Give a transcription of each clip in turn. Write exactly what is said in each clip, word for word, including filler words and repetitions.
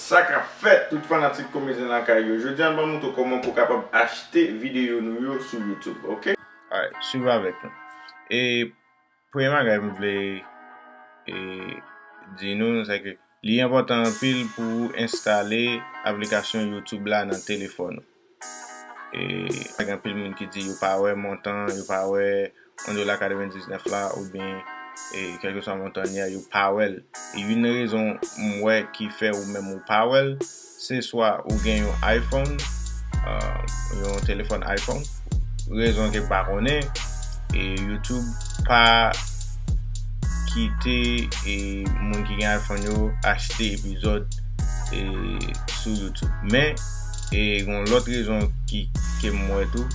Sa k ap fèt, tout fanatik Komedyen Lakay yo. Jodi a, m ap montre w kòman pou w kapab achte videyo nou yo sou YouTube, oke? Alright, swiv avèk nou. E premye bagay m vle, e, di nou, se ke li enpòtan anpil pou w enstale aplikasyon YouTube la nan telefòn ou. E, gen anpil moun ki di yo pa wè montan, yo pa wè yon dola katrevendiznèf la, oubyen, e, kèlkeswa montan li a, yo pa wè l. E youn nan rezon m wè ki fè ou menm ou pa wè l, se swa ou gen yon iPhone, ah, yon telefòn iPhone, rezon ke m pa konnen, e YouTube pa kite, e, moun ki gen iPhone yo achte epizòd, e, sou YouTube. Men, e, gen yon lòt rezon ki, ke m wè tou,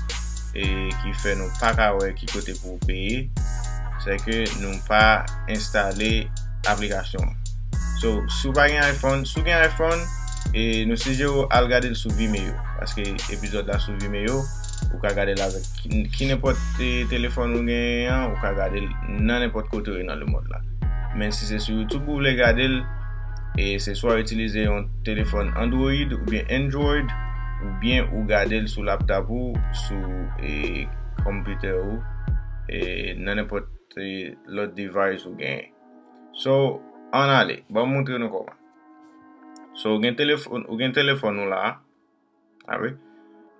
e, ki fè nou pa ka wè ki kote pou w peye, se ke nou pa enstale aplikasyon an. So, si w pa gen iPhone, si w gen iPhone, e, nou sijere w al gade l sou Vimeo, paske epizòd la sou Vimeo, ou ka gade l avèk ki, ki nenpòt, e, telefòn ou genyen an, ou ka gade l nan nenpòt kote w ye nan lemonn la. Men si se sou YouTube ou vle gade l, e se swa w itilize yon telefòn Android oubyen Android, oubyen ou gade l sou laptop ou, sou, e, kòmpitè ou, e nan nenpòt, e, lòt device ou genyen. So, ann ale, ban m montre nou kòman. So, ou gen telefòn, ou gen telefòn ou la, a wi.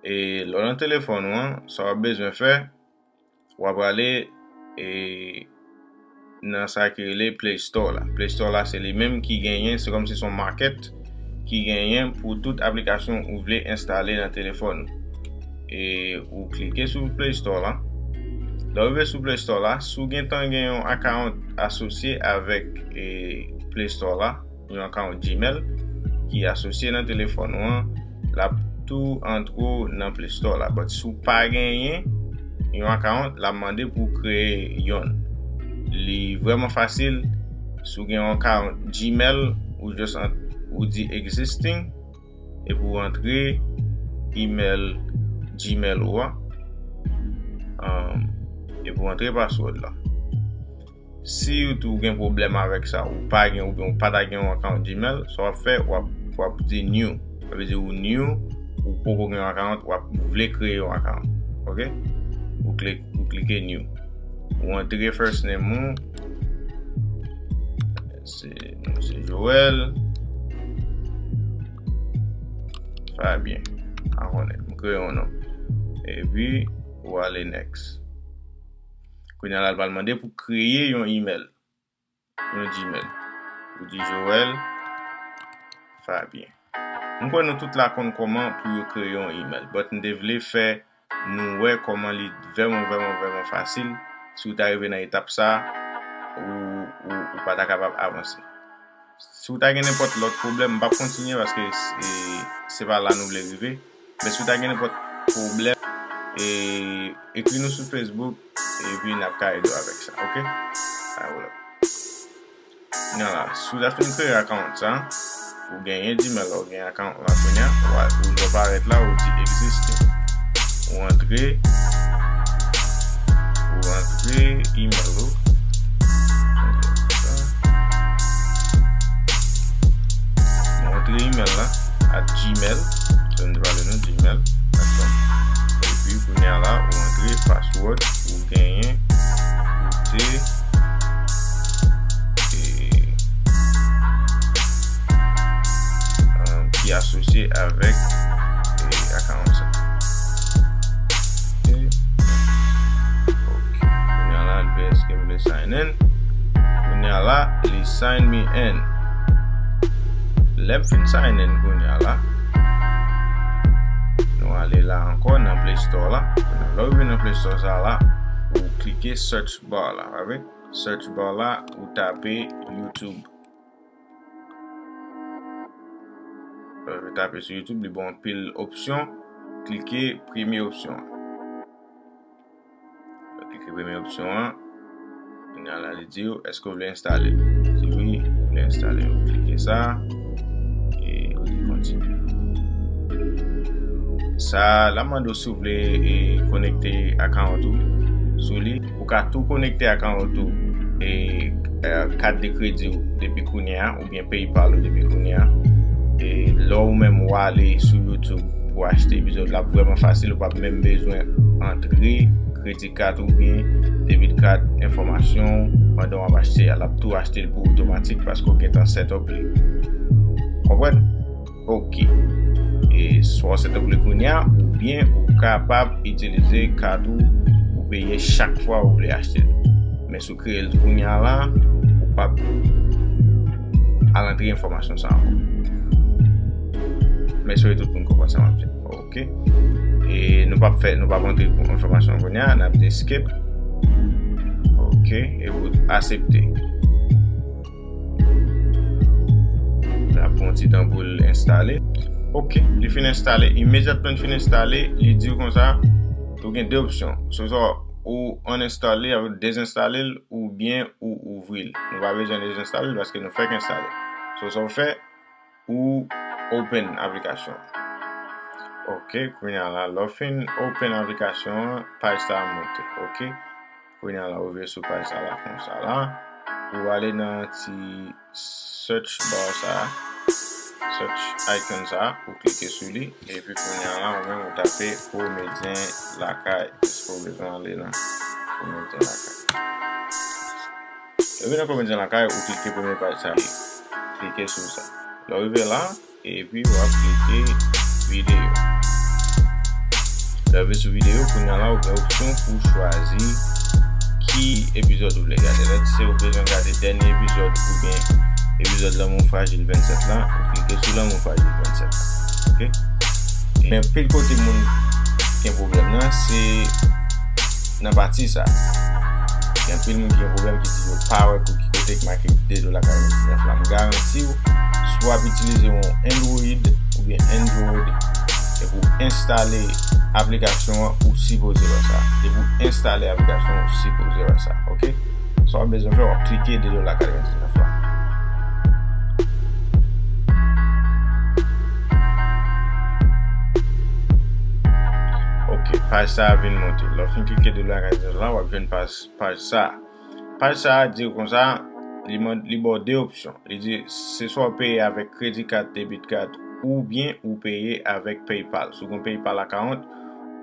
E lè w nan telefòn ou an, sa w ap bezwen fè, w ap prale, e, nan sa ki rele Play Store la. Play Store la, se li menm ki genyen, se kòmsi se yon market ki genyen pou tout aplikasyon ou vle enstale nan telefòn ou. E ou klike sou Play Store la. Lè w rive sou Play Store la, si w gentan gen yon account asosye avèk, e, Play Store la, yon account Gmail ki asosye nan telefòn ou an, l ap tou antre w nan Play Store la. But si w pa genyen yon account, l ap mande pou w kreye yonn. Li vrèman fasil. Si w gen yon account Gmail, ou just ant-, ou di existing, epi w antre email Gmail ou a, um, epi w antre password la. Si w tou gen pwoblèm avèk sa, ou pa gen, oubyen ou pa ta gen yon account Gmail, sa w ap fè, w ap, w ap di new. Sa vle di ou new, ou poko gen yon account, w ap, ou vle kreye yon account. Oke? Ou klik, ou klike new. Ou antre first name ou. Se, non, se Joël Fabien. A konnen, m kreye yon non. Epi, ou ale next. Kounye a la, l pral mande pou kreye yon email. Yon Gmail. Ou di Joël Fabien. M kwè nou tout la konn kòman pou yo kreye yon email. But m te vle fè nou wè kòman li vrèman, vrèman, vrèman fasil. Si w ta rive nan etap sa, ou, ou, ou pa ta kapab avanse. Si w ta gen nenpòt lòt pwoblèm, m p ap kontinye paske se, se pa la nou vle rive. Men si w ta gen nenpòt pwoblèm, e, ekri nou sou Facebook, epi n ap ka ede w avèk sa, oke? Pa gen pwoblèm. Kounye a la, si w ta fin kreye account sa, ou genyen Gmail la, ou genyen account la kounye a, ou a, ou lè w parèt la, ou di existing. Ou antre, ou antre email ou. Ou antre email la at Gmail, sa n te pale nou, gmail dot com. Epi kounye a la, ou antre password ou genyen, ou te, e, um, ki asosye avèk, e, account sa. E, ok. Kounye a la, l vle èske m vle sign in. Kounye a la, li sign me in. Lè m fin sign in kounye a la, nou ale la ankò nan Play Store la. Kounye a, lè w rive nan Play Store sa la, ou klike search bar la, pa vre? Search bar la, ou tape YouTube. Lè w tape sou YouTube, li ba w anpil opsyon. Klike premye opsyon an. Ou klike premye opsyon an. Kounye a la, li di w, èske w vle enstale l? Ou di wi, ou vle enstale l. Ou klike sa. E ou di kontinye. Sa, l ap mande w si w vle, e, konekte account ou sou li. Ou ka tou konekte account ou, e, e, kat de kredi w depi kounye a, oubyen PayPal ou depi kounye a. E Ou menm w ale sou YouTube pou achte epizòd la, vrèman fasil, ou p ap menm bezwen antre kredi kat oubyen debit kat enfòmasyon w pandan w ap achte a. L ap tou achte l pou otomatik paske w gentan set up li. Konprann? Ok. E swa w set up li kounye a, oubyen ou kapab itilize kat ou pou peye chak fwa ou vle achte l. Men si w kreye l kounye a la, ou p ap al antre enfòmasyon sa ankò. Men sou tout moun konprann sa m ap di. Ok. E nou p ap fè, nou p ap antre enfòmasyon kounye a, n ap di skip. Ok. E w aksepte. N ap pran yon ti tan pou l enstale. Ok, li fin enstale. Imedyatman li fin enstale, li di w konsa, ou gen de opsyon. Swa ou uninstall li, dezenstale l, oubyen ou ouvri l. Nou pa bezwen dezenstale l paske nou fèk enstale. So, sa w fè, ou open aplikasyon. Ok, kounye a la, lè w fin open aplikasyon an, paj sa a monte. Ok, kounye a la, ou rive sou paj sa la, konsa la, ou ale nan ti search bar sa, search icon sa, ou klike sou li, epi kounye a la, ou menm ou tape Komedyen Lakay. Èske w bezwen ale nan Komedyen Lakay? Lè w vin nan Komedyen Lakay, ou klike premye paj sa, klike sou sa. Lè w rive la, epi w ap klike videyo. Lè w rive sou videyo, kounye a la, ou gen opsyon pou chwazi ki epizòd ou vle gade. Let's say ou bezwen gade dènye epizòd oubyen epizòd Lanmou Frajil vennsèt la, ou klike sou Lanmou Frajil vennsèt la. Ok? Men anpil kote moun gen pwoblèm nan, se nan pati sa. Gen anpil moun ki gen pwoblèm ki di yo pa wè pou ki kote k make de dola karannsenk la. M garanti w, si w ap itilize yon Android oubyen Android, epi w enstale aplikasyon an, ou sipoze wè sa. Depi w enstale aplikasyon an, ou sipoze wè sa. Ok? Sa w ap bezwen fè, w ap klike de dola karannsenk la. Ok, paj sa a vin monte. Lè w fin klike de dola karannsenk la, w ap jwenn paj, paj sa a. Paj sa a di w konsa, li mande, li ba w de opsyon. Li di, se swa w peye avèk kredi kat, debit kat, oubyen ou peye avèk PayPal. Si w gen PayPal account,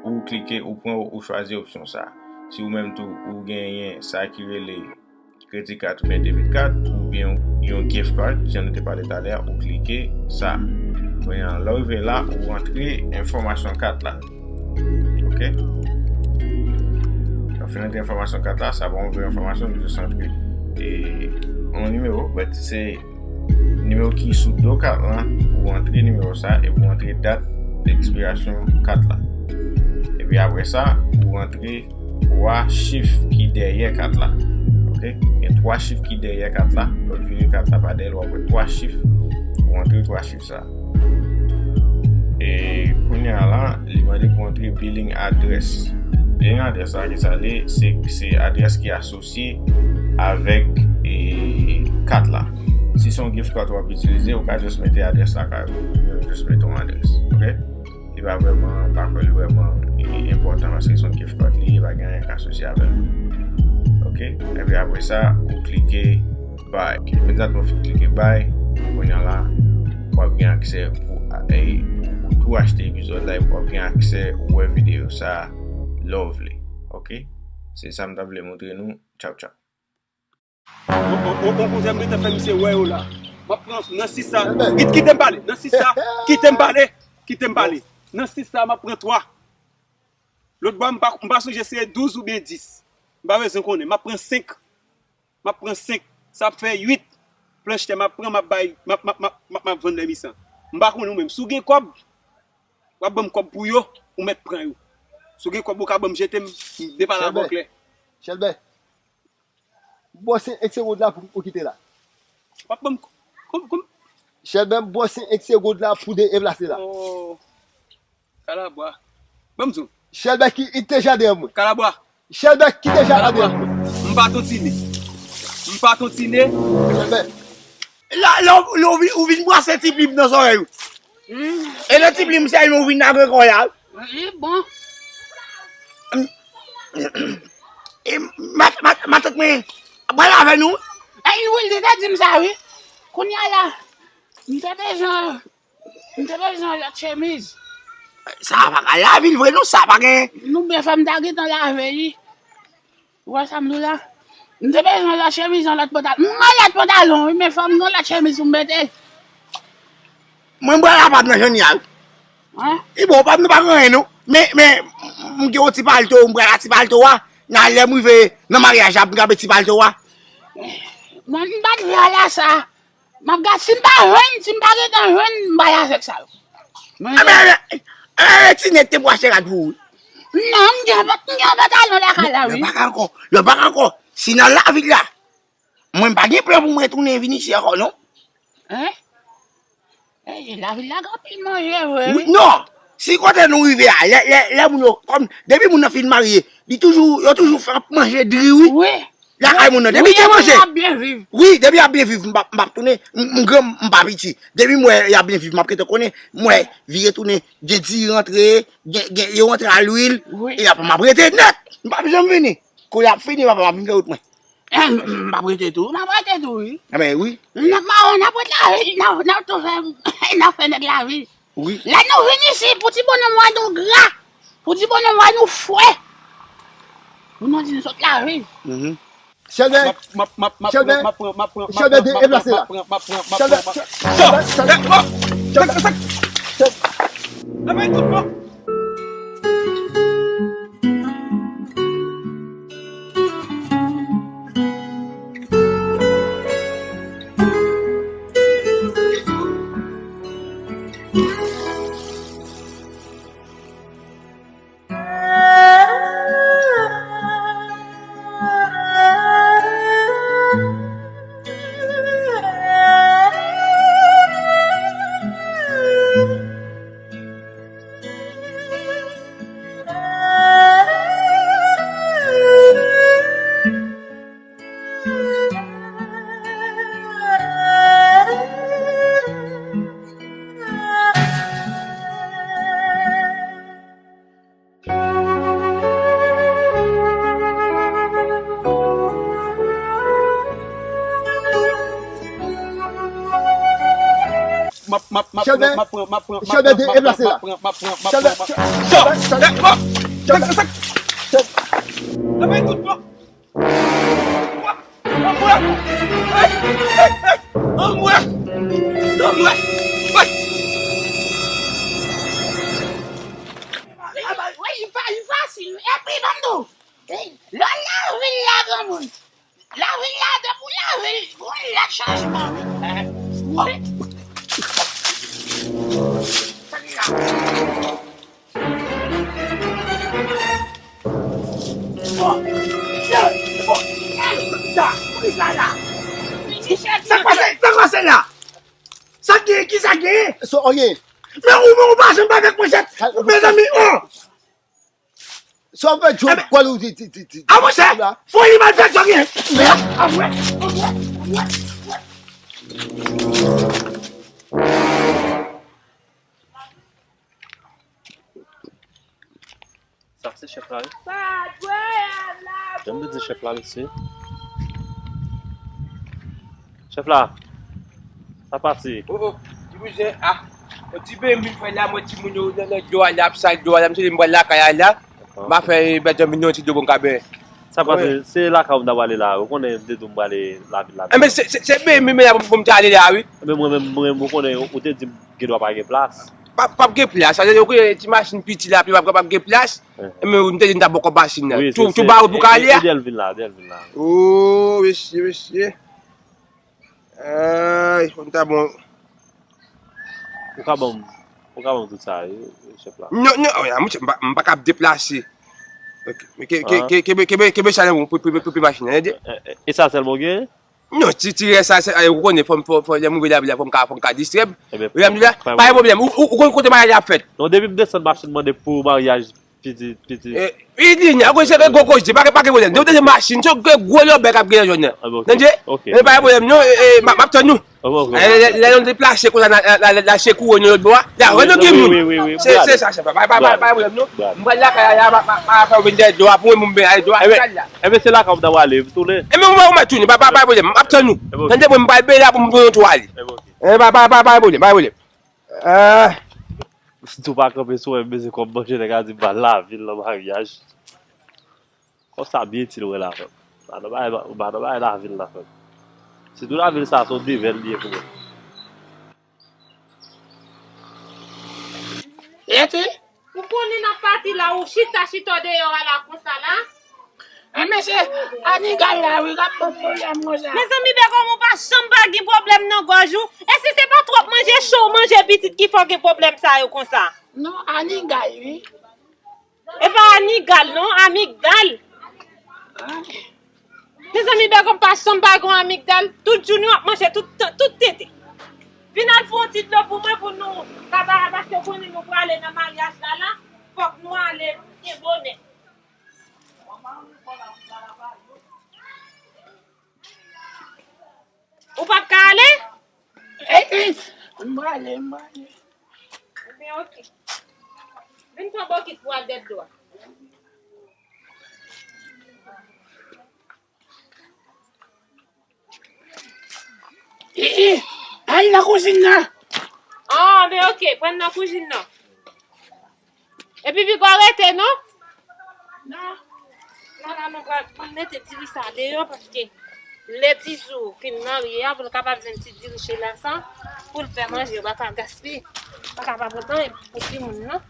ou klike, ou pran, ou chwazi opsyon sa. Si ou menm tou, ou genyen sa ki rele kredi kat oubyen debit kat, oubyen yon gift card, jan nou te pale talè a, ou klike sa. Kounye a, lè w rive la, ou rantre enfòmasyon kat la. Ok? Lè w fin rantre enfòmasyon kat la, sa ba w yon vrè enfòmasyon, nou jis rantre, e, yon nimewo, but se nimewo ki sou do kat la, ou rantre nimewo sa, epi ou rantre dat ekspirasyon kat la. Epi apre sa, ou rantre twa chif ki dèyè kat la. Ok? Gen twa chif ki dèyè kat la. Lè w vire kat la pa dèyè l, w ap wè twa chif. Ou rantre twa chif sa. E kounye a la, li mande pou antre billing address. Billing address la, ki sa li ye? Se, se adrès ki asosye avèk, e, kat la. Si se yon gift card w ap itilize, ou ka just mete adrès lakay ou, ou just mete yon adrès. Ok? Li pa vrèman, m pa kwè li vrèman, e, enpòtan paske se yon gift card li ye, pa gen anyen k asosye avè l. Ok? Epi apre sa, ou klike buy. Imedyatman w fin klike buy, kounye a la, w ap gen aksè pou, e, pou, pou tou achte epizòd la, epi w ap gen aksè wè videyo sa a lè w vle. Ok? Se sa m ta vle montre nou. Tchaw, tchaw. On, on, on, on kouzè m gentan fè misye wè yo la. M ap pran nan sis sa. Kit-, kite m pale. Nan sis sa, kite m pale. Kite m pale. Nan sis sa, m ap pran twa. Lòt bò, m pa, m pa sonje se douz oubyen dis. M pa bezwen konnen. M ap pran senk. M ap pran senk. Sa ap fè uit. Planch tè m ap pran, m ap bay, m ap, m ap, m ap, m ap, m ap vann lè misan. M pa konnen ou menm. Si w gen kòb, w ap ban m kòb pou yo, ou mèt pran yo. Si w gen kòb, ou ka ban m jete m, m depale avè w klè. Chèlbè. M ba w senk segonn la pou ou kite la. W ap ban m ko-, kòm, kòm? Chèlbè, m ba w senk segonn la pou deplase la. Oh. Kalabwa. Ban m di w. Chèlbè ki, ki te jaden an mwen. Kalabwa. Chèlbè ki te jaden an mwen. M pa tontine. M pa tontine. Chèlbè. La, la, ou, ou vin, ou vin brase ti plim nan zòrèy ou. Hmm. E nan ti plim sa, ou vin lage kò a. Li bon. E ma, ma, matant mwen pral avè nou. E wi, li te di m sa, wi. Kounye a la, m te deja, M te bezwen yon lòt chemiz. Sa pa ka lavi l vre non, sa pa gen. Nou byen fè m ta gentan lave li. Ou wè sa m di w la? M te bezwen yon lòt chemiz, yon lòt pantalon. M gen lòt pantalon, wi, men fò m gen yon lòt chemiz pou m mete. Mwen, m pral apad nan Janya, wi. Hein? E bon, pa, nou pa gen anyen, non. Men, men, m gen yon ti palto, m pral ak ti palto a. Nan lè m rive nan maryaj la, m kape ti palto a. Mwen, m pa t vle al a sa. M ap gad, si m pa jwenn, si m pa gentan jwenn, m pa al avèk sa yo. Mwen, a, men, e, e, ti nèg te pou achte rad pou ou. Non, m gen, m gen pantalon lakay la, wi. Lè pa ka ankò, lè pa ka ankò. Si nan lavil la, mwen, m pa gen plan pou m retounen vin isi ankò, non. Hein? Ey, lavil la gen anpil manje vre, wi. Non, si kote nou rive a, lè, lè, lè moun yo, kòm, depi moun nan fin marye, li toujou, yo toujou fè ap manje dri, wi. Wi. Lakay moun nan, depi gen manje. Wi, depi y ap byen viv, m p ap, m p ap tounen, m, m gran, m pa piti. Depi m wè y ap byen viv, m ap rete konnen, m wè, vire tounen, gen diri rantre, gen, gen, yo rantre a lwil, e apre m ap rete nèt. M p ap janm vini. Kou l ap fini, papa, m ap vin fè wout mwen. Eh, m, m ap rete tou, m ap rete tou, wi. Enben, wi. N ap mawon, n ap ret lavi, n ap, n ap tou fè, n ap fè nèg lavi. Wi. Lè nou vin isi, pou ti bonòm wè nou gra, pou ti bonòm wè nou fre, pou nou di nou sot lavi. Mhm. Chèlbè, Chèlbè, Chèlbè, deplase la. Chèlbè, Chèlbè, Chèlbè, Chèlbè. Chèlbè, Chèlbè, deplase la. Chèlbè, Chèlbè, Chèlbè. Anmwey! Anmwey! Anmwey! Anmwey! Wi, wi, li fa-, li fasil. Epi, ban m di w, lè w lavil la, granmoun, lavil la, depi w lavil, gon lòt chanjman, wi. Wi. Bon, bon, sa, poukisa la? Sa k pase, sa k pase la? Sa k genyen, kisa k genyen? So, oke. Men ou, men ou pa janm avèk manchèt. Mezanmi, oh! Sa w fè djòb, kwè l ou di, di, di, di. A, monchè, foli malfektè gen. A, wè, a, wè, a, wè, a, wè. Sa se chèf la, wi. Jan m te di chèf la, mesye. Chèf la, sa pase? Oh, oh, ki bouzen, ah. Yon ti benyen m vin fè la, mwen timoun yo nan, nan dlo a la, ap sal dlo a la, m soti m pral lakay a la. M a fè Benjamin yon ti dlo pou m ka benyen. Sa pase, se lakay ou m ta prale la, ou konnen m te di w m prale lavil la. Enben, se, se, se benyen m la pou, pou m ta ale la, wi. Enben, mwen menm, mwen menm, ou konnen, ou te di m gen dwa pa gen plas. Pa, p ap gen plas, sa vle di, ou konnen ti machin piti la, pi p ap, p ap gen plas. Enben, ou te di m ta bò kòb machin nan. Tou, tou ba wout pou ka ale a. Ede l vin la, ede l vin la. Oh, mesye, mesye. Ay, fò m ta bon. Ou ka ban m, ou ka ban m tout sa, wi, chèf la. Non, non, oh, monchè, m pa, m pa kab deplase. Ok, men ke, ke, ke, kenbe, kenbe, kenbe sa nan men w pou, pou, pou, pou machin nan, tande? E, e, e sa sèlman w gen? Non, ti, ti rès sa, se, ay, ou konnen, fò m, fò, fò, lè m rive la, la, fò m ka, fò m ka distrè m. Wi, m di la, pa gen pwoblèm. Ou, ou, ou konn kote maryaj la ap fèt? Non, depi m desann machin mande pou maryaj pitit, pitit. E, wi, li, ou konn se gwo koze, pa, pa gen pwoblèm. Depi w desann machin, se gwo, gwo lòbèy k ap gen nan zòn nan. Tande? E, pa gen pwoblèm, non, e, e, m ap, m ap tann nou. E, lè, lè nou deplase konsa, la, la, la, la, se kouwòn nan lòt bò a. La, wè nou gen moun. Se, se sa, se pa, pa, pa, pa, pa gen pwoblèm, non. M pral lakay la, la, m ap, m ap, m ap fè w vin dèyè dlo a, pou mwen, pou m ale dlo a, sal la. Enben, se lakay ou ta prale, m tounen. Enben, ou mèt tounen, pa, pa, pa gen pwoblèm, m ap tann ou. Tande, mwen, m pral benyen la pou m, pou nou tou ale. E, pa, pa, pa, pa gen pwoblèm, pa gen pwoblèm. Eh! Si w pa kanpe sou mwen, m bezwen kòb manje, nèg la di m pa lavil nan maryaj. Kòb sa byen itil wè la, frè m. Pa nan bagay, pa nan bagay lavil la, frè m. Sitou lavil sa, se yon devèn li ye pou mwen. Eti? Ou konnen n ap pati la, ou chita, chita deyò a la konsa la. A mesye, Aniga la, wi, k ap ban m pwoblèm konsa. Mezanmi, Bègòm, ou pa janm pa gen pwoblèm nan gòj ou. E si se pa twòp manje cho w manje pitit ki fè w gen pwoblèm sa yo konsa? Non, Aniga, wi. E pa Anigal, non, Amigdal. Mezanmi, Bègòm pa janm pa gen yon amigdal. Tout jounen w ap manje tout, tout tete. Vin al pran yon ti dlo pou mwen pou nou ka ba, paske w konnen nou prale nan maryaj la, la. Fòk nou ale byen bonè. Ou p ap ka ale? Eh, eh, m prale, m prale. Ebyen, oke. Vin pran bokit pou al dèdlo a. Eh, eh, al nan kouzin nan. Ah, men oke, pran nan kouzin nan. Epi piga w rete, non? Non. Non, non, non, pral, pral mete diri sa deyò, paske lè Tizou fin marye a, pou l kapab jwenn ti diri chela sa, pou l fè manje, yo pa ka gaspiye. Pa ka pa pran tan pou timoun, non.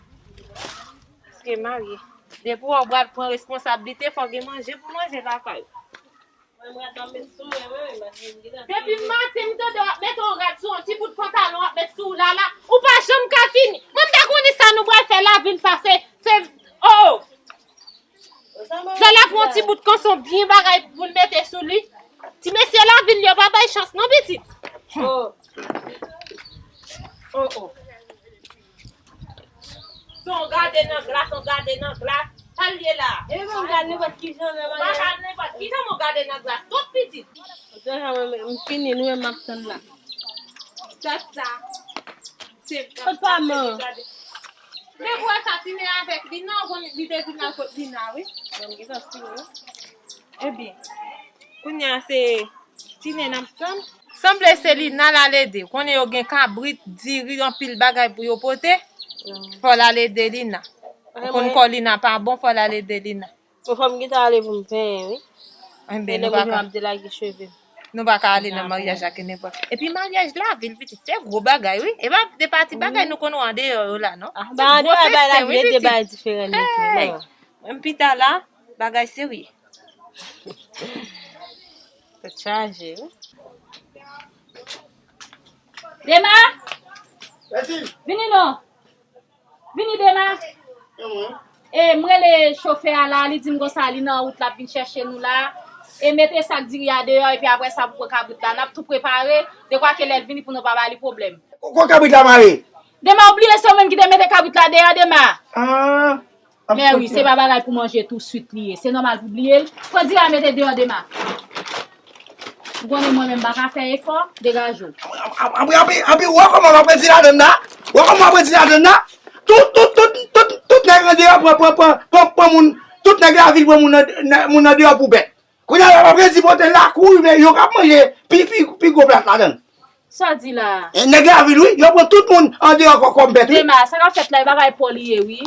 Paske marye. Depi w pral pran responsablite, fò gen manje pou manje lakay ou. Depi maten, m tande w ap mete yon rad sou yon ti bout pantalon, w ap met sou w la la. Ou pa janm ka fini. Mwen, m ta konnen sa nou pral fè lavil sa, se, se, oh, oh. Fè la pran yon ti bout kanson byen bagay pou l mete sou li. Ti mesye lavil yo pa bay chans non, pitit. Oh. Oh, oh. Se yon gade nan glas, yon gade nan glas. Sa l ye la? E pa m gade nenpòt ki jan nan maryaj. Ou pa gade nenpòt ki jan, men w gade nan glas. Tout pitit. Deja mwen, m fini, nou menm m ap tann la. Tèt sa. Se tèt pa man. Depi w wè sa, Tine avèk Lina, ou konn li te vin al kot Lina, wi. Bon, m gentan fini. Ebyen, kounye a se Tine n ap tann. Sanble se Lina l al ede. Konnen yo gen kabrit, diri, anpil bagay pou yo pote. Fò l al ede Lina. Ou konn kò Lina pa bon, fò l al ede Lina. Mwen fò m gentan ale pou m penyen, wi. Enben, nou pa ka. Ap delage cheve m. Nou pa ka ale nan maryaj ak nenpòt. Epi maryaj lavil, pitit, se gwo bagay, wi. E pa de pati bagay nou konn wè andeyò yo la, non. Ah, ba andeyò bagay lavil, de bagay diferan nèt, wi. Menm pita la, bagay serye. Tèt chaje, wi. Dema! Vini non! Vini, Dema! E, m rele chofè a la, li di m konsa, li nan wout, l ap vin chèche nou la. E mete sak diri a deyò, epi apre sa, pou pran kabrit la. N ap tou prepare, dekwa ke lè l vini pou nou pa ba li pwoblèm. Kote kabrit la mare? Dema, ou bliye se ou menm ki te mete kabrit la deyò, Dema? Ah. Men wi, se pa bagay pou manje touswit li ye. Se nòmal pou bliye l. Pran diri a mete deyò, Dema. Ou konnen mwen menm m pa ka fè efò, degaje w. Anpi, anpi, anpi, wè kòman w ap redi ladann la? Wè kòman w ap redi ladann la? Tout, tout, tout, tout, tout nèg andeyò pran, pran, pran, pran, pran moun, tout nèg lavil pran moun an, moun andeyò pou bèt. Kounye a la, w ap redi pote l la, kouri, men yo k ap manje pi, pi, pi gwo plas ladann. Sa w di la? E, nèg lavil, wi, yo pran tout moun andeyò kò, kòm bèt, wi. Dema, sa k ap fèt la, e bagay pa w li ye, wi.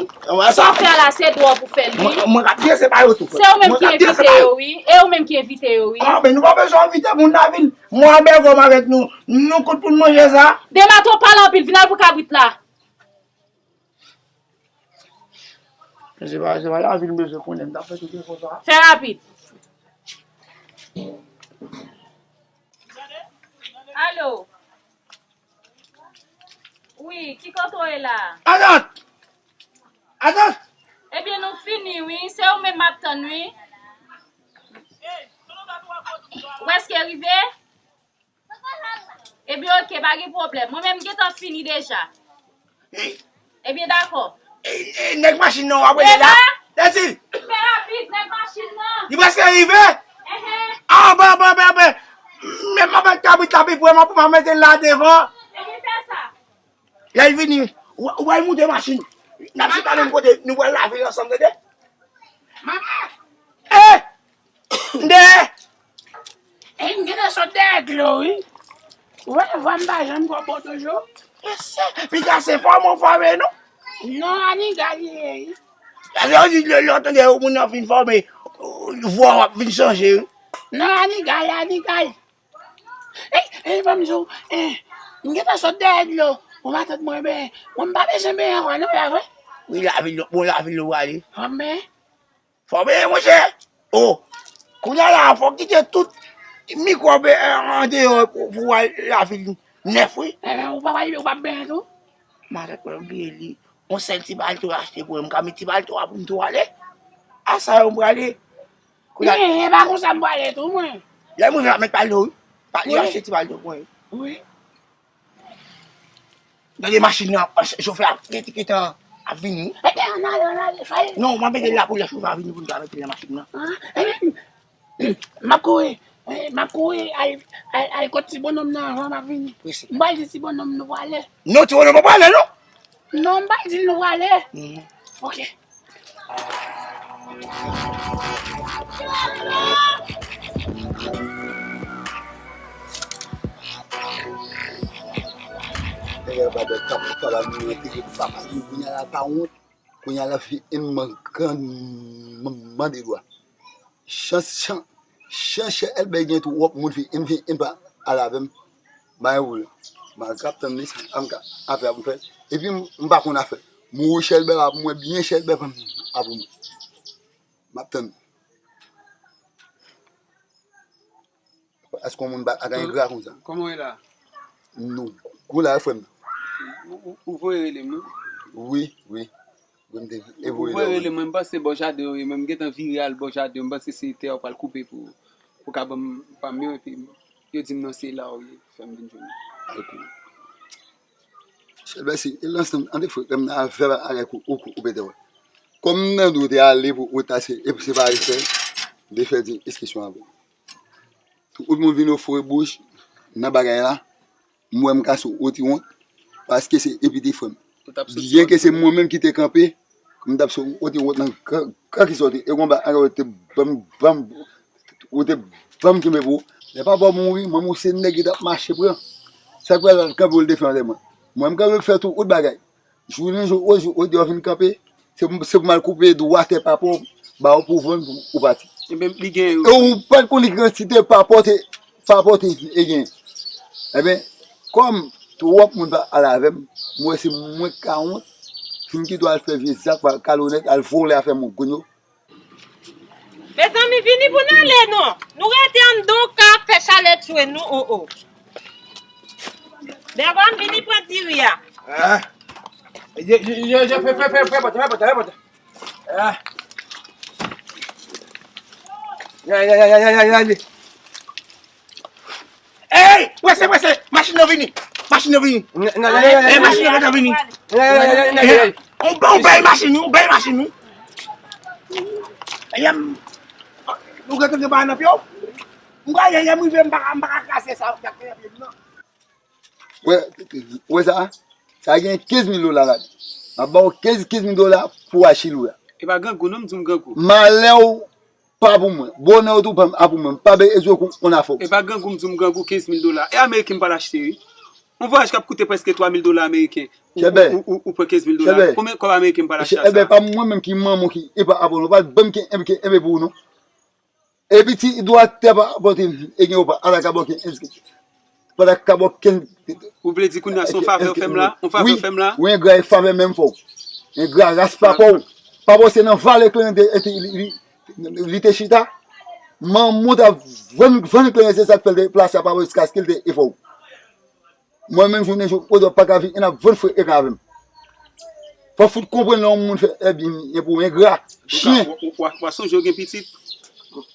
Sa w fè a la, se dwa w pou fè l, wi. Mwen, mwen k ap di se pa yo tou, frè. Se ou menm ki envite yo, wi. E ou menm ki envite yo, wi. Ah, men nou pa bezwen envite moun lavil. Mwen, Bègòm avèk nou, nou kout pou n manje sa. Dema, twò pale anpil, vin al pran kabrit la. Men se pa, se pa lavil m bezwen konnen, m t ap fè tout efò sa. Fè rapid. Alo. Wi, ki kote w ye la? Atant! Atant! Ebyen, nou fini, wi. Se ou menm m ap tann, wi. Ou prèske rive? Ebyen, oke, pa gen pwoblèm. Mwen menm, m gentan fini deja. Ebyen, dakò. E, e, nèg machin nan w ap rele la? Dema! Dèsil! Fè rapid, nèg machin nan. Li prèske rive? Enhen. Ah, bon, bon, bon, bon. Men m ap met kabrit la pi pre, m ap, m ap mete l la devan. Ebyen, fè sa. Lè l vini, ou, ou pral moute machin. N ap chita menm kote, nou pral lavil ansanm, tande? Manman! Eh! M dèyè! E m gentan sot dèyè dlo, wi. Ou wè, vwa m pa janm twò bon toujou. Mesye, piga se fòme w fòme, non? Non, Aniga li ye, wi. Sa vle di lè, lè w tande yon moun nan fin fòme, vwa w ap vin chanje, wi. Non, Aniga, Aniga. Ey, ey, ban m di w, eh, m gentan sot dèyè dlo. Ou matant mwen, ben, mwen m pa bezwen benyen ankò, non, pa vre? Wi, lavil, bon, lavil nou prale. Anben. Fò benyen, monchè. O, kounye a la, fò kite tout mikwòb, eh, andeyò pou, pou al lavil nèf, wi. Enben, ou pa, ou pa benyen tou? Matant mwen bliye li. Yon sèl ti palto achte pou mwen, m ka met ti palto a pou m tou ale. A sa yo m prale. Kounye a, e, e pa konsa m prale tou, mwen. Lè m rive, m ap met palto, wi. Pa, li achte ti palto pou mwen. Wi. Gade machin nan, chofè a, kete, kete ap vini. Ebyen, ann ale, ann ale, fè. Non, m ap mete l la pou lè chofè a vini pou n ka mete l nan machin nan. Ah, ebyen, m ap kouri, eh, m ap kouri al, al, al kot ti bonnonm nan anvan m ap vini. Prese. M pral di ti bonnonm nou prale. Non, ti bonnonm pa prale, non. Non, m pral di l nou prale. Mhm. Ok. Nèg la pa dwe kap, kap al nou antere papa nou, kounye a la pa wont, kounye a la fi en man gran mande dwa. Chans, chans, chans chè Elbè gen twòp moun fi, en fi, en pa al avè m. Ba yon boul. Mwen k ap tann li, sa m ka afè a pou m fè. Epi m, m pa konn afè. Mouri chè Elbè pa pou mwen, byen chè Elbè pa pou mwen. M ap tann. Èske yon moun pa ka engra konsa? Kòman w ye la? Nou gou la, frè m. Ou, ou, ou voye rele m, non? Wi, wi. Wi, m te, e voye rele m. Mwen, m panse bò jaden w ye, mwen, m gentan vire al bò jaden w, m panse se tè w pral koupe pou, pou ka ban m pa m yo, epi yo di m non, se la w ye, fè m vin jwenn ou. Ok. Chèlbè, si, e lansan, an te fwe, lè m nan afè avèk ou, ou, ou pete wè. Kòm m nan dwe te ale pou ou ta se, epi se pa respè, m te fè di, eskisyon avè w. Tout moun vin ofri bouch nan bagay la, m wè m ka sou woti wont, paske se epi te frè m. Byen ke se mwen menm ki te kanpe, m t ap sou woti wont nan kan, kan ki sòti, e konba antre te ban m, ban m, ou te ban m kenbe pou ou. Lè papa w mouri, manman w se nèg ki t ap mache pran. Sa k pral kanpe w l te fè antèman. Mwen m kanpe fè tout, tout bagay. Jounen jou, o jou, o di w vin kanpe, se pou, se pou m al koupe dwa tè papa w, ba w pou vann pou ou pati. Ebyen, li gen yo. E ou pa t konn ki kantite papa w te, papa w te e gen. Ebyen, kòm twòp moun pa al avè m, m wè se mwen k ka wont, fi m ki dwe al fè vye zak pa kalonèt, al vòlè afè moun grann yo. Mezanmi, vini pou n ale non. Nou rete anndan w ka ap fè chalè tchwe nou, o, o. Bègòm, vini pran diri a. Ah. Ye, ye, ye, ye, fè, fè, fè, fè pòt, fè pòt, fè pòt. Ah. Ya, ya, ya. Ey, prese, prese, machin nan vini. Machin nan vini. Ey, machin nan gentan vini. Ey, ou bay, ou bay machin, wi, ou bay machin, wi. Ey, m, nou gentan gen bagay nan pye w. M prale, lè m rive, m pa ka, m pa ka kraze sa, m pa ka kraze nan pye m nan. Wè, wè sa? Sa gen kenz mil dola ladan. M ap ba w kenz, kenz mil dola pou achil ou la. E pa grangou non, m di w grangou. Malè w pa pou mwen. Bonè w tou pa pou mwen. M pa bezwen konn afè w. E pa grangou, m di w m grangou, kenz mil dola. E ameriken m pral achte, wi. Yon vwayaj k ap koute prèske twa mil dola ameriken. Ou, ou, ou, ou pran kenz mil dola. Konbyen kòb ameriken m pral achte a sa? Chèlbè, pa mwen menm ki manman w ki e pa apre w non. Pa ban m kenz, kenz pou ou non. Epi ti dwa tè pa pote e gen ou pa ala ka bòke. Pa ta ka bòke. Ou vle di kounye a se yon favè w fè m la? Yon favè w fè m la? Wi, engra e favè menm fò w. Engra ras papa w. Papa w se nan vale kleren te, te, li, li, li te chita. Manman w ta vann, vann kleren se sa k fè l te plase a papa w jiskaske l te e fò w. Mwen menm jounen jou, ou pa ka vin, e n ap vann fre e ka avè m. Fò fout konprann lè yon moun fè ebyen pou engra, chen. W a sonje w gen pitit?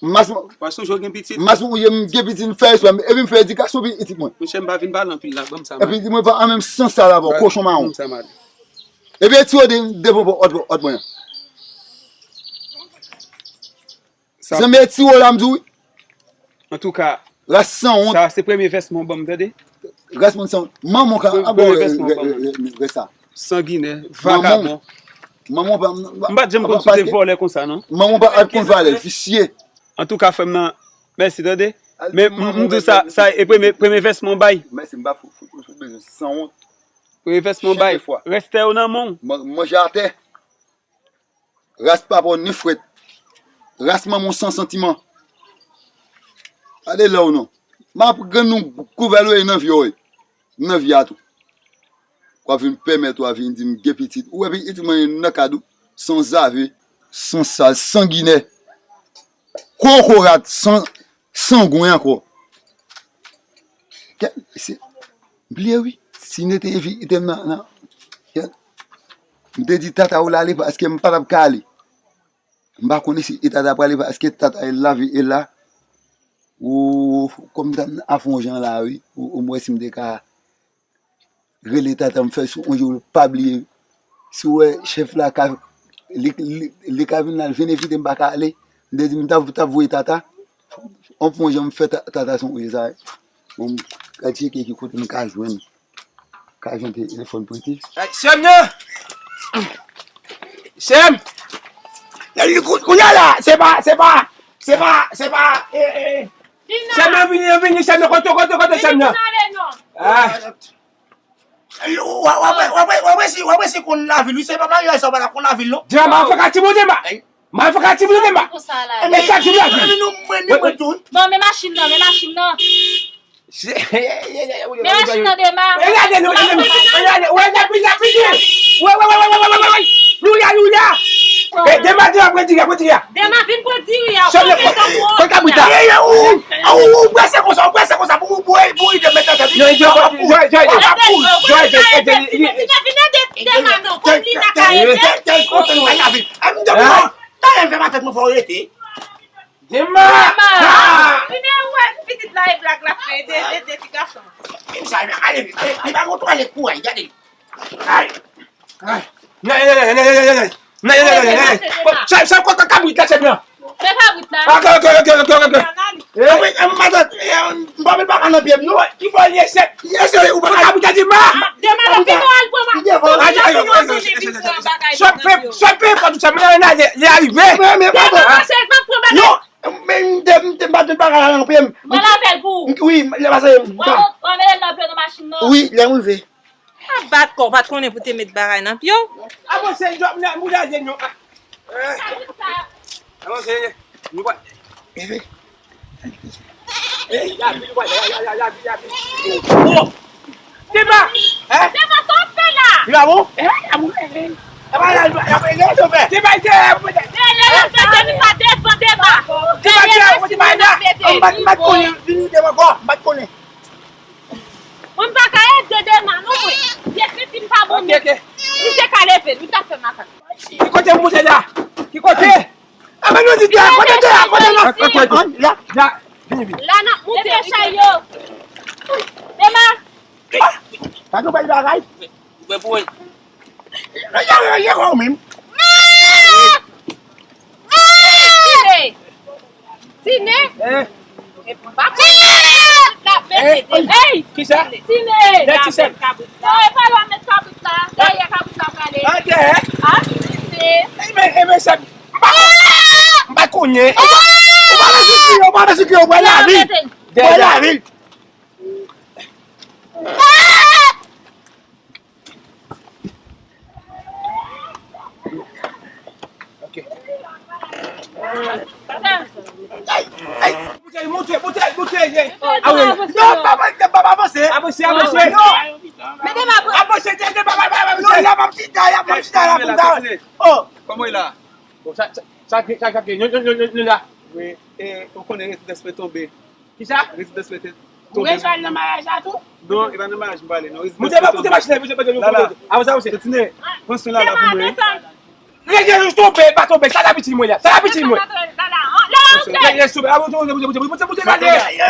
Mas mwen. W a sonje w gen pitit? Mas mwen, ou ye m gen pitit, m fè espwa, epi m fè edikasyon pitit mwen. Monchè, m pa vin pale anpil la, ban m sa. Epi mwen pa an menm sans sa la, bon, kochon mawon. Ban m sa, madanm. Epi ti yo devan òt, òt mwen. Sa zanmi e ti wo la m di w wi. Antouka, ras sanwont. Sa se premye vèsman w ban m, tande? Ras moun sanwont. Manman w ka anba w rès sa. Sanginè, vagabon. Manman w pa. M pa t janm konn sou te vòlè konsa non. Manman w pa al konn valè, visye. Antouka, frè m nan, mèsi, tande? Men m di w sa, sa e premye, premye vèsman w bay. Mèsi, m pa fout, fout, fout bezwen sanwont. Revèsman bay. Rès tè yo nan men w. Manje atè. Ras papa w ni frèt. Ras manman w san santiman. Gade lè w non. M ap grenn nou kouvè l wi nan vye w wi. Nan vye a tou. W ap vin pèmèt w ap vin di m gen pitit. Ou wè pitit mwen nan kad ou. San zave. San sal. Sanginè. Kokorat. San sangwen ankò. Kè, se, m bliye wi. Si n te envite m nan, nan, kè, m te di tata w la ale paske m pa t ap ka ale. M pa konnen si e tata prale paske tata e la vi e la. Ou, kòm m t ap fè yon jan la wi. Ou, ou m wè si m te ka rele tata m fè sou yon jou pa bliye. Si w wè chèf la ka, li, li, li ka vin la, l vin envite m pa ka ale. M te di m t ap, t ap voye tata. An fon jan m fè ta- tata son wi sa. Bon, m ka tcheke ki kote m ka jwenn. Ka jwenn telefòn prete. Sè m nan! Sè m! Kounye a la, se pa, se pa, se pa, se pa, eh, eh. Sè m nan vini, vini, sè m nan, kote, kote, kote, sè m nan? Ah. W ap resi konn lavil wi, se pa maryaj sa w pa ta konn lavil non. Dema, m fè ka timoun Dema. M fè ka timoun Dema. E sa timoun la di. Bon, men machin nan, men machin nan. Men machin nan Dema. E gade nou, e gade nou, e gade nou, wè lapli, lapli. Wè, wè, wè. Louya, louya. E Dema, Dema, pran diri a, pran diri a. Dema vin pran diri a. Sòt le, pran kabrit la. Ye, ye, ou, ou, ou prese konsa, ou prese konsa, pou, pou, pou, pou, Dema, Dema, Dema. Non, Joy, Joy, Joy, Joy, Joy, Joy, Joy, Joy, Joy, Joy. Vin ede Dema non, kòm li ta ka ede. Tèl, tèl, tèl, tèl, tèl, tèl, tèl, tèl, tèl, tèl, tèl, tèl, tèl, tèl, Dema! Dema! Vini wè pitit la e blag la fè, ede, ede ti gason. Menm sa, ale, li pa gon twalèt pou al, gade. Ay! Ay! Sa, sa, kontan kabrit la, chèf la. Fè kabrit la. Ok, ok, ok, ok, ok. Eh? M pa met bagay nan pye m, non. Ki bò l ye, chèf? Ye, se ou pa kabrit la, Dema. Dema, la, vin al pran ma. Sòt fè, sòt fè, fò tout sa, men la, li arive. Men, men, pa bon. Non, men, m te, m te, m pa met bagay la nan pye m. Mwen lavel pou ou. Wi, lè pase. Mwen, mwen, mwen, lè nan pye nan machin nan. Wi, lè m rive. A bat kò, w pa t konnen pou te met bagay nan pye w. Avanse, m pou lage nou. Avanse, nou pa. Dema! Dema, sa w ap fè la? Li pa bon? Dema, Dema, Dema, Dema. Mwen pa ka ede Dema non mwen. Vye fi m pa bon non. Misye ka leve l, li ta fè makak. Ki kote m moute la? Ki kote? A men nou di de a kote de a kote la. La, la, vini, vini. La n ap moute chay yo. Dema. Pa gen bèl bagay. Ou fè pou mwen. Ranje, ranje kò w menm. Tine. Tine. Eh. Epa. Ey! Kisa? Tine. Lè ti sèl. Non, e pa lwa met kabrit la. Dèyè kabrit la prale. An dèyè? A, Tine. Ey, men, ey, men, sèl. M pa, m pa konnen. Ou pa, ou pa vle sikli, ou pa vle sikli, ou pral lavi. Ou pral lavi. Ok. Ay, ay. Moute, moute, moute, moute, ye. Awe. Non, pa, pa, pa, pa avanse. Avanse, avanse. Non. Avanse, te, te, pa, pa, pa, pa, non, avanse. La, m ap chita, la, m ap chita, la, pou ta. Oh. Kòman e la? Bon, sa, sa, sa, sa, sa, nou, nou, nou, nou, nou la. Wi, e, ou konnen rezidans mwen tonbe. Kisa? Rezidans mwen te tonbe. Ou rejwenn nan maryaj la tou? Non, e pa nan maryaj m prale, non. Rezidans mwen tonbe. Moute, moute machin nan, moute, moute, moute. Avanse, avanse. Tine, pran swen la, la pou mwen. Rezidans tonbe, pa tonbe, sa la pitit mwen la. Sa la pitit mwen. Rezidans tonbe, moute, moute, moute, moute, moute, moute, moute, moute, moute,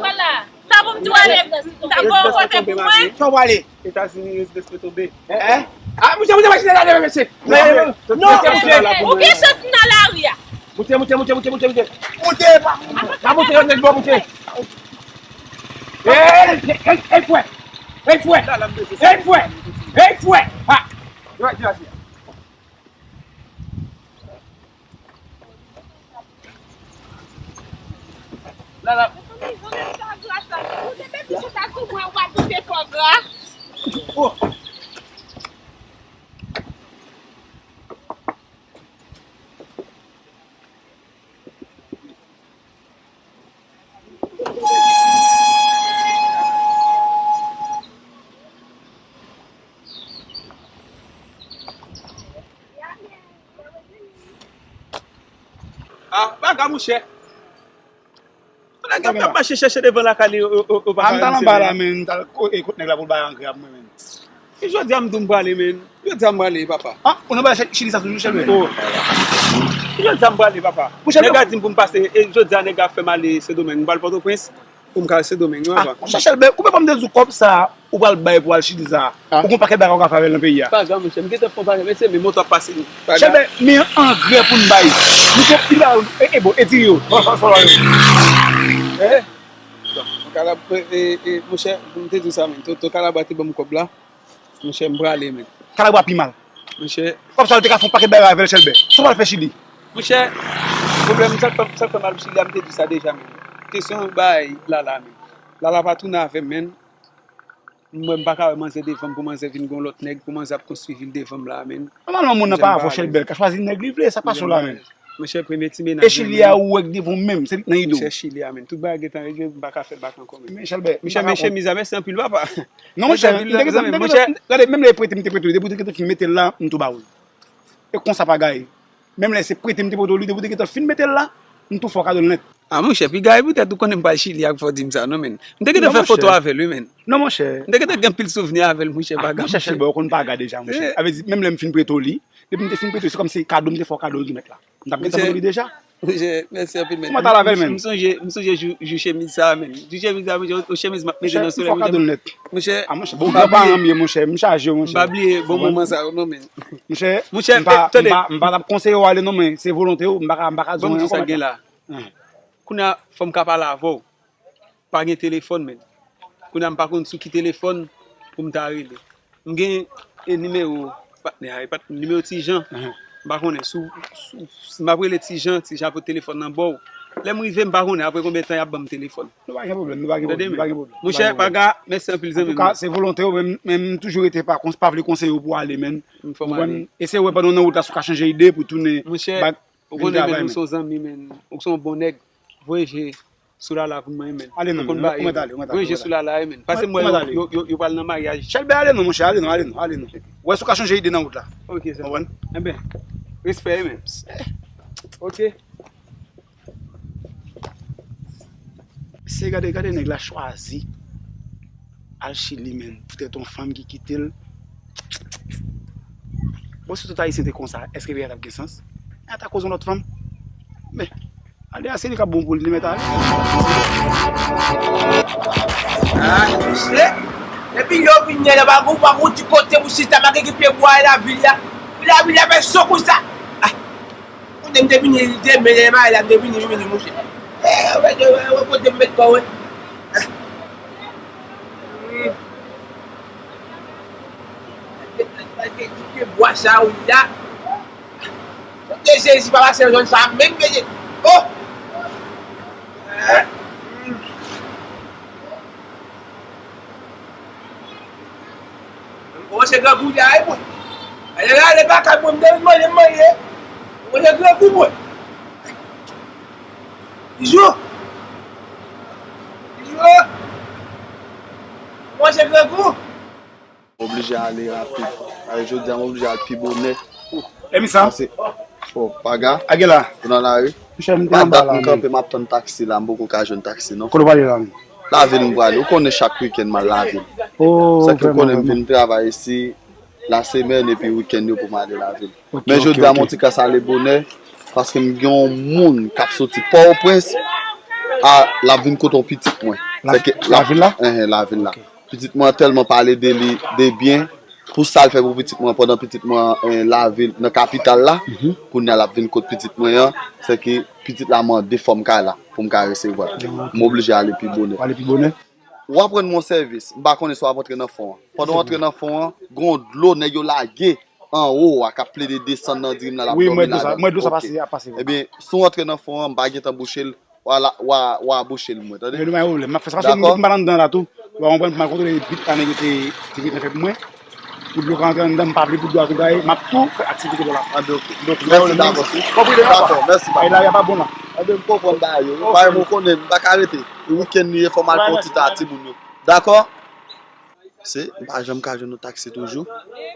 moute. Sa pou m di w ale, sa pou w kote pou mwen. Sa w ale. Etazini, rezidans mwen tonbe. Hein? A, moute, moute machin nan, mesye. Non, non, non. Ou gen chans m nan lari a. Moute, moute, moute, moute, moute, moute. Moute, pa. Pa moute, yon nèg bò moute. Ey, ey, ey, frè. Ey, frè. Ey, frè. Ey, frè. Ha. Yo, yo, yo. La, la. Mezanmi, jan nèg sa gra sa. Ou te mete chita sou mwen, ou pa goute fò gra. Oh. Ah, baga, monchè. Nèg ap mache chèche devan lakay li, yo, yo, yo pa ka ranse, men. Ah, m t al anba la, men, m t al ko-, e, kot nèg la pou l bay angrè pou mwen, men. E jodi a m di w m prale, men. Jodi a m prale, papa. Ah, ou nan bay Chili sa toujou, Chèlbè? Oh. Jodi a m prale, papa. Nèg la di m pou m pase, e jodi a nèg la fè m ale Sendomeng. M pral Pòtoprens pou m ka al Sendomeng, non, papa. Ah, monchè Chèlbè, konbyen fwa m te di w kòb sa ou pral bay pou al Chili sa? Ah. Ou gon pakèt bagay ou ka fè avè l nan peyi a. Pa grav, monchè, m gentan fè yon pakèt, mesye, men moto ap pase. Pa grav. Chèlbè, men angrè pou n bay. Misye, li ba, e, e, bon, e diri yo. Bon, bon, bon, bon. Eh? Bon, kalab, e, e, e, monchè, m te di w sa, men. Tonton Kalabwa te ban m kòb la. Monchè, m prale, men. Kalabwa pi mal. Monchè. Kòb sa, yo te ka fè yon pakèt bagay avè l, Chèlbè. Sa w pral fè Chili? Monchè, pwoblèm, sa k fè, sa k fè m al Chili a, m te di sa deja, men. Kesyon bay Lala, men. Lala pa tounen avè m, men. M wè m pa ka wè manzè devan m pou manzè vin gon lòt nèg, pou manzè ap konstwi vil devan m la, men. Nòmalman, moun nan pa avè w, Chèlbè, l ka chwazi nèg li vle, sa pase w la, men. Monchè, premye ti menaj. E Chili a ou wè k devan w menm, se li k nan ide w. Monchè, Chili a, men. Tout bagay gentan regle, m pa ka fè l back ankò, men. Men Chèlbè, monchè, men chemiz la, mèsi anpil, papa. Non, monchè, m te gentan, m te gentan, gade, menm lè e prete m te prete w li, depi w te gentan fin mete l la, m tou ba w li. E konsa pa gaye. Menm lè se prete m te prete w li, depi w te gentan fin mete l la, m tou fè w kado l nèt. Ah, monchè, piga e poutèt ou konnen m pral Chili ak fò di m sa, non, men. M te gentan fè foto avè l, wi, men. Non, monchè. M te gentan gen anpil souvni avè l, monchè, pa grav. Monchè, Chèlbè, ou konn pa gade deja, monchè. Avè di, menm lè m fin prete w li, depi m te fin prete w, se kòmsi kado m te fè w kado l nèt la. M t ap gentan ban w li deja. Monchè, mèsi anpil, men. Kòman w t al avè l, men? M sonje, m sonje jou, jou chemiz sa, men. Jou chemiz sa, monchè, yon chemiz m ap mete nan solèy, monchè. Monchè, ah, monchè, bon, granparan m ye, monchè, m chaje, monchè. M pa bliye bon moman sa yo, non, men. Monchè, monchè, m pa, m pa, m pa t ap konseye w ale, non, men se volonte w, m pa ka, m pa ka di w anyen ankò, men. Kounye a, fò m ka pale avè w. Pa gen telefòn, men. Kounye a m pa konn sou ki telefòn pou m ta rele. M gen, e, nimewo patnè a, e pat-, nimewo Ti Jan. M pa konnen sou, sou, si m ap rele Ti Jan, Ti Jan ap pote telefòn nan ba w. Lè m rive, m pa konnen apre konbyen tan y ap ban m telefòn. Nou pa gen pwoblèm, nou pa gen pwoblèm, nou pa gen pwoblèm. Monchè, pa grav, mèsi anpil, zanmi m. Antouka, se volonte w, men, men m toujou rete pa kons-, pa vle konseye w pou w ale, men. Ou konprann? Eseye wè pandan w nan wout la si w ka chanje ide pou tounen. Monchè, ou konnen, men, ou se yon zanmi, men. Ou se yon bon nèg. Voye je sou Lala pou mwen, men. Ale non, men, ou mèt ale, ou mèt ale. Voye je sou Lala, men. Pase m wè yo, yo, yo, yo pral nan maryaj. Chèlbè, ale non, monchè, ale non, ale non, ale non. Wè si w ka chanje ide nan wout la. Ok, sa. Konprann? Enben, respè, men. Ok. Se gade, gade nèg la chwazi al Chili, men, poutèt yon fanm ki kite l. Bon, si tout Ayisyen te konsa, èske peyi a t ap gen sans? A ta koz yon lòt fanm. Men, ale a, se li k ap bon pou li, li mèt ale. Ah, mesye, depi yo vin yè la, pa gon, pa gon ti kote pou chita, pa gen ki pye bwa e lavil la. Lavil la fè cho konsa. Ah, kote m te vini, demen lè m ale la, m te vini, vini, monchè. Eh, wè, wè, wè, kote m met kò, wè. Ah. Hmm. Pye bwa sa, wi, la. Kote Jezi pa pase nan zòn sa menm, mesye. Oh! Ou kòmanse grangou la, wi, mwen. Ale, ale, pa kay mwen, m te vin manje, m manje. Ou kòmanse grangou, mwen. Bijou. Bijou. Ou kòmanse grangou. M oblije ale rapid. Ay, jodi a, m oblije al pi bonè. E mi sa? Paske, bon, paga. Age la. Ou nan lari? Monchè, m te anba la, men. Pa dat m kanpe, m ap tann taksi la, m poko ka jwenn taksi, non. Kote w prale la, men? Lavil m prale. Ou konnen chak wikenn m al lavil. Oh, vrèman, vrèman. Sa k ou konnen m vin travay isi, lasemèn epi wikenn yo pou m ale lavil. Ok, ok, ok. Men jodi a, m on ti kras ale bonè, paske m gen yon moun k ap soti Pòtoprens, a, l ap vin kote yon pitit mwen. La, lavil la? Enhen, lavil la. Ok. Pitit mwen an tèlman pale de li, de byen, pou sa l fè pou pitit mwen, pandan pitit mwen an, eh, lavil, nan kapital la, kounye a l ap vin kot pitit mwen an, sèke pitit la mande fò m kay la, pou m ka resevwa l. Ah, ok. M oblije ale pi bonè. W ale pi bonè? W ap rann mwen sèvis, m pa konnen si w ap antre nan fon an. Pandan w antre nan fon an, gen yon dlo nèg yo lage anwo a k ap plede desann nan diri m nan, l ap dòmi ladan l. Wi, m wè dlo sa, m wè dlo sa pase, ap pase, wi. Ebyen, si w antre nan fon an, m pa gentan bouche l, w a la, w a, w a bouche l mwen, tande? Men nou pa gen pwoblèm. M ap fè sa paske m, m pa nan anndan la tou. Ou konprann, pou m al kontwole bit la nèg yo te, te mete nan tèt mwen. Pou dlo ka antre anndan, m pa vle pou dlo a tou gaye, m ap tou fè aktivite lè l ap. Ah, ben, ok. Donk, lè yo menm, dakò, si. Konprann, dakò, mèsi, papa. Bagay la pa bon la. Ah, ben, m konprann bagay yo. Ok. Bagay mwen konnen, m pa ka rete. E wikenn li ye, fò m al fè yon ti ta timoun yo. Dakò? Se, m pa janm ka jwenn yon taksi toujou.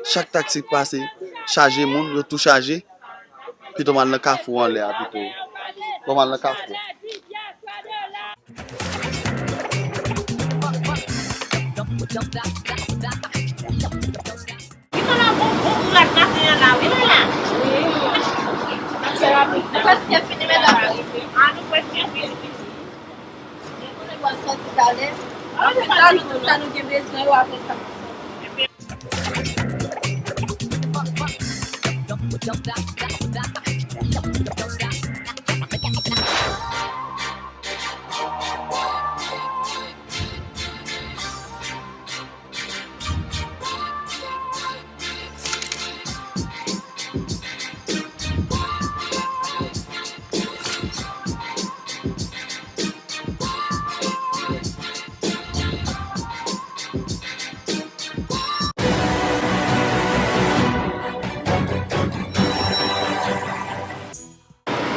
Chak taksi k pase, chaje moun, yo tou chaje. Pito m al nan kafou anlè a pito. Bon, m al nan kafou. Li konn ap bon, bon kouraj maten an la, wi, Lala. Wi. Nou prèske fini, medam. A, nou prèske fini. Nou konnen pou al sòti talè. Apre sa, nou tout sa nou gen bezwen yo apre sa.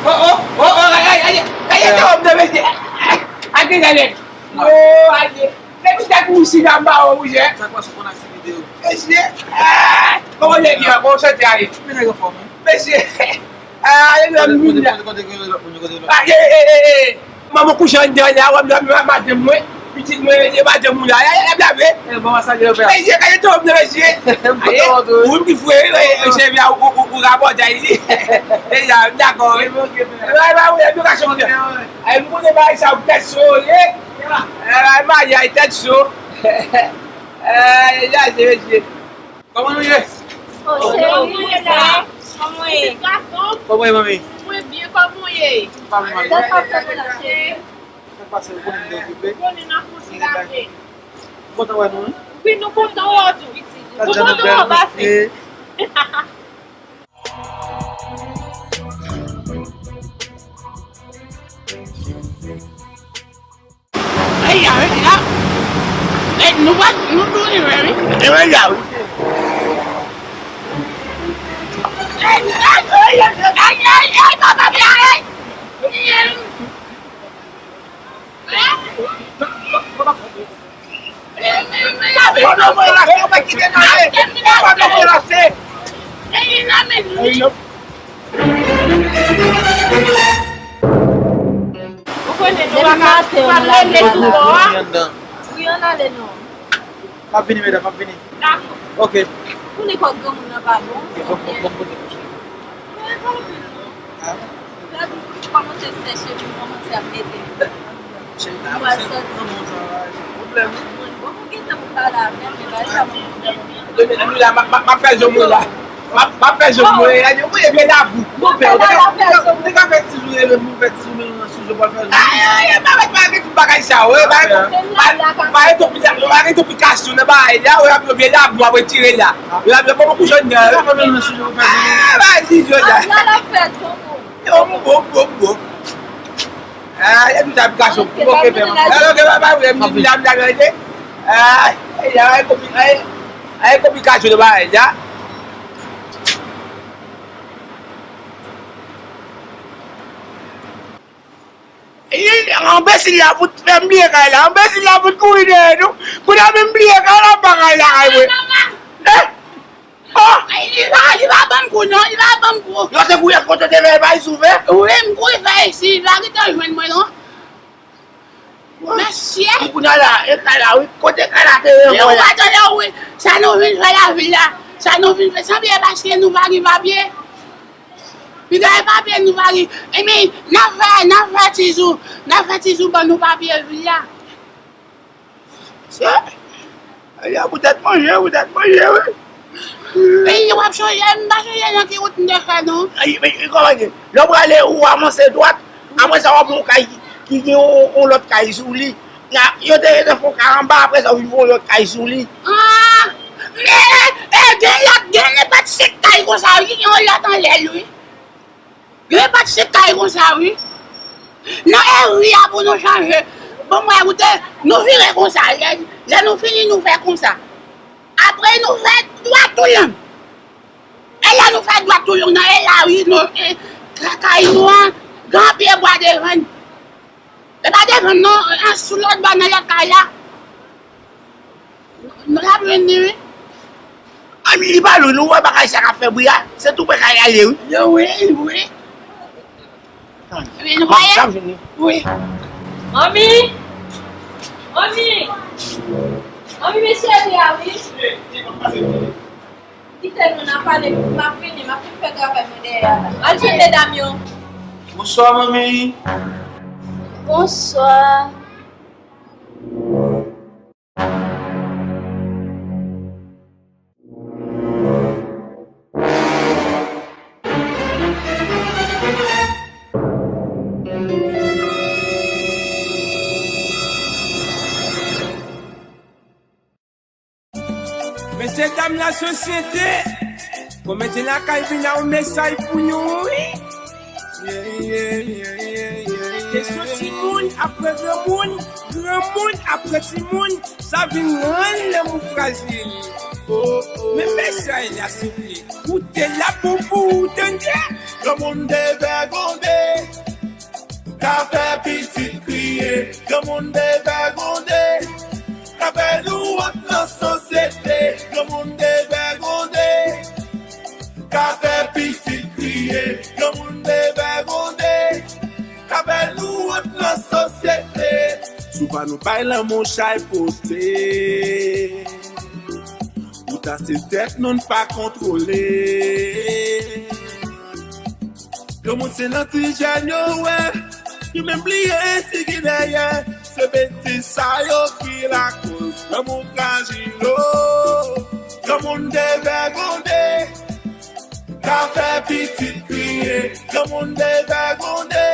Oh, oh, oh, oh, ay, ay, ay, ay, ay, te wè m nan, mesye. Ay, ay, ay, ay, ay. Oh, ay, depi dat mousi la, m ba w woujè. Sa k pase, konn aktivite yo? Mesye, ah, kòman nèg yo, kòman chante a ye? Men nèg anfòm, wi. Mesye, ah, nèg yo, moun la. Kote, kote, kote, kote lòt moun yo, kote lòt? Ah, eh, eh, eh, eh. Manman kouche anndan la, wè m la, madanm mwen, pitit mwen, e madanm ou la, y ap lave. Eh, bon, sa gen fè. Mesye, gade tòm nan, mesye. M kontan wè w tou, wi. Ou menm ki fre, wi, wi, cheve a, ou, ou, ou rabòtay li. E la, m dakò, wi. Ok, ok. E, ba, ba, wi, edikasyon, wi. Ay, m konnen bagay sa, ou tèt cho, wi. E, ba, maryaj, tèt cho. E, e, chaje, mesye. Kòman nou ye? Oh, cheri, kòman w ye? Kòman w ye, manmi? Mwen byen, kòman w ye? Pa mal. Sa k ap fèt la, cheri? Sa k pase, ou konnen m te okipe. Ou konnen n ap fon ti lave. M kontan wè nou, wi. Wi, nou kontan wè w tou. Ou kontan wè w, pa fè. Ay, ya, ya. Eh, nou pa, nou tounen, wi. E wi, ya, wi. Ay, ay, ay, ay, ay, papa, ay. Ou konnen nou pa ka, pa rele sou bò a. Wi, ann ale non. M ap vini, medam, m ap vini. Dakò. Ok. Ou konnen kòk granmoun nan pa bon. Ok, bon, bon, bon, bon. Mwen pa vin non. Gad, ou kòmanse sèche, ou kòmanse ap mete. Cheri, ou pral sòti. Pwoblèm. Bon, bon, ou gentan pou pale avè m, men bagay sa mwen pwoblèm. Depi, depi la, m ap, m ap, m ap fè zo mwen la. M ap, m ap fè zo mwen la. Yo voye vye labou. Bon, pè, ou te ka, ou te ka fè ti zo, e lè moun fè ti zo, men sou zo, pral fè zo. Ay, ay, ay, pa, pa, pa gen tout bagay sa, wi. Pa gen tout, pa, pa gen tout, pa gen tout pikasyon nan bagay la, wi, ap yo vye labou, ap retire la. Wi, ap yo bon pou jòn nan. Ou te ka fè zo, men sou zo, pral fè zo. Ah, vas-y, jòn nan. Yo, bon, bon, bon, bon. Ah, e tout aplikasyon pou oke pè. Ah, oke, ba, ba, wi, m di la, m ta gade. Ah, e, a, e konpi, a, e konplikasyon de bagay, ya. E, anbesil la fout fè m bliye kay la. Anbesil la fout kouri dèyè nou. Kounye a menm bliye kay la, pa kay la, kay mwen. Eh? Oh! Ay, li pa, li pa ban m kou, non, li pa ban m kou. Yo te gouye kote te fè bay sou fè? Wi, m gouye fè isi, li pa gentan jwenn mwen, non. Mesye! Kounye a la, e kay la, wi. Kote kay la te ye, yo, pa tande, wi. Sa nou vin fè lavil la? Sa nou vin fè? Sanble paske nou pa gen papye. Piga e papye nou pa gen. Ebyen, n ap fè, n ap fè tizou, n ap fè tizou ban nou papye vil la. Se, e, poutèt manje, poutèt manje, wi. Peyi w ap chanje, m pa chanje nan ki wout m te fè, non. Ay, men, kòman di? Lè w prale, ou avanse dwat, apre sa, w ap yon kay ki, ki gen yon, yon lòt kay sou li. Yo te, yo te fè yon kay anba, apre sa, ou vin fè yon lòt kay sou li. Ah! Men, e, gen lòt, gen nenpòt senk kay konsa, wi, ki gen yon lòt anlè l, wi. Yo pa t se kay konsa, wi. Nan eri a pou nou chanje. Bon, mwen, koute, nou vire konsa, lè, Lè nou fini, nou fè konsa. Apre, nou fè dwat tou long. E lè nou fè dwat tou long nan, e la wi, nou, e, ka-, kay nou an, gen pye bwa devan. E pa devan non, an sou lòt bò nan lòt kay la. Nou, nou ap jwenn li, wi. An li pa lwen, nou wè bagay sa k ap fè bri a. Se tou prè kay la ye, wi. Yo, wi, wi. Wi, nou wè? Wi. Manmi! Manmi! Manmi, men cheri a, wi. Kite nou, n a pale, m ap vini, m ap fin fè travay mwen dèyè a la. Al jwenn medam yo. Bonswa, manmi. Bonswa. Mesye dam lasosyete, komedyen lakay vin a yon mesaj pou nou, wi. Kesyon timoun apre granmoun, granmoun apre timoun, sa vin rann lanmou frajil. Men mesaj la, souple, koute la pou, pou ou tande. Granmoun devègonde, ka fè pitit kriye. Granmoun devègonde, ka fè nou wont nan sosyete. Granmoun devègonde, ka fè pitit kriye. Granmoun devègonde, ka fè nou wont nan sosyete. Souvan nou bay lanmou chay pote. Poutan se tèt nou n pa kontwole. Granmoun se nan ti jèn yo wè, yo menm bliye si ki dèyè. Se betiz sa yo ki lakoz granmoun frajil, o. Granmoun devègonde, ka fè pitit kriye. Granmoun devègonde,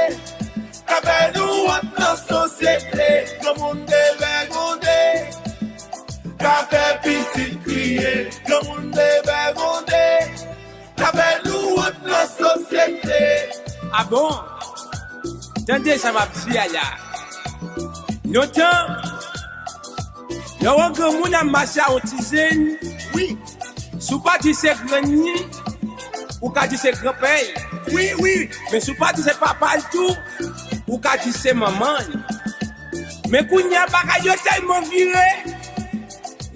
ka fè nou wont nan sosyete. Granmoun devègonde, ka fè pitit kriye. Granmoun devègonde, ka fè nou wont nan sosyete. A bon? Tande sa m ap di a la. Lontan, lè w wè yon granmoun ap mache a yon ti jèn, wi, si w pa di se grann li, ou ka di se granpè l. Wi, wi. Men si w pa di se papa l tou, ou ka di se manman l. Men kounye a, bagay yo tèlman vire.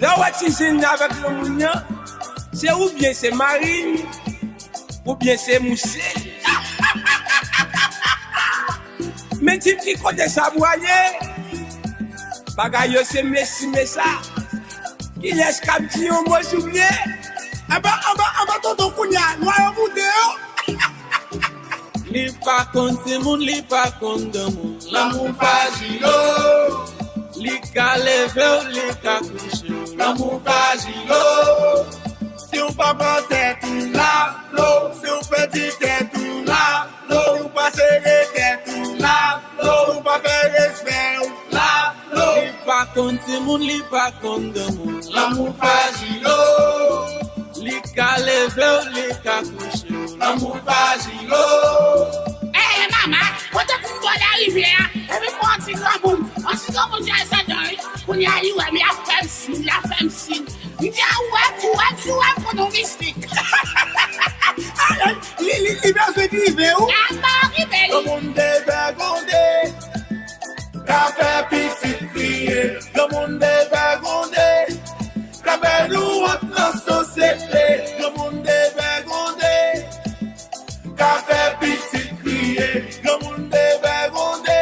Lè w wè ti jèn nan avèk granmoun nan, se oubyen se mari l, oubyen se mouche l. Men di m ki kote sa pwale. Bagay yo se mesi mesa. Kilès k ap di yon mo souple? Anba, anba, anba tonton kounye a, lwa yo moute yo. Li pa konn timoun, li pa konn granmoun. Lanmou frajil, o. Li ka leve w, li ka kouche w. Lanmou frajil, o. Si w pa pran tèt ou, l ap lo. Si w pèdi tèt ou, l ap lo. Si w pa sere tèt ou, l ap lo. Si w pa fè respè w, l ap lo. Li pa konn timoun, li pa konn granmoun. Lanmou frajil, o. Li ka leve w, li ka kouche w. Lanmou frajil, o. Eh, mama, kote pou m bò larivyè a, epi m wè yon ti granmoun, yon ti granmoun ki al sandan, wi. Kounye a, li wè m, l ap fè m siy, l ap fè m siy. M di, a, ou wè m, ou wè m, si w wè m, pou nou mistik. Li, li, li bezwen drive, wi. Granmoun devègonde, ka fè pitit kriye. Granmoun devègonde, ka fè nou wont nan sosyete. Granmoun devègonde, ka fè pitit kriye. Granmoun devègonde,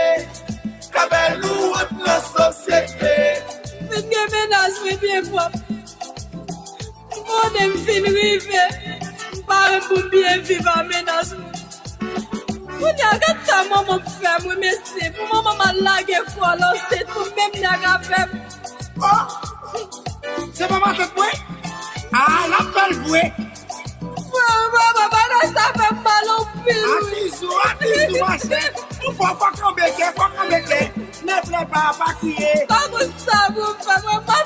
ka fè nou wont nan sosyete. Vin gen mennaj mwen byen pwòp. Konnen m fin rive, m pare pou m byen viv a mennaj mwen. Kounye a, gad sa manman m fè m, wi, mesye. Pou manman m al lage kò l ansent, pou m menm nèg avè m. Oh! Se pa matant mwen? Ah, l ap fè l vre. Mwen, mwen, mwen, bagay sa fè m mal anpil, wi. Atizou, atizou, machè. Ou fò, fò kanpe kè, fò kanpe kè. Lè plè pa, pa kriye. Pa konn sa pou m fè, mwen pa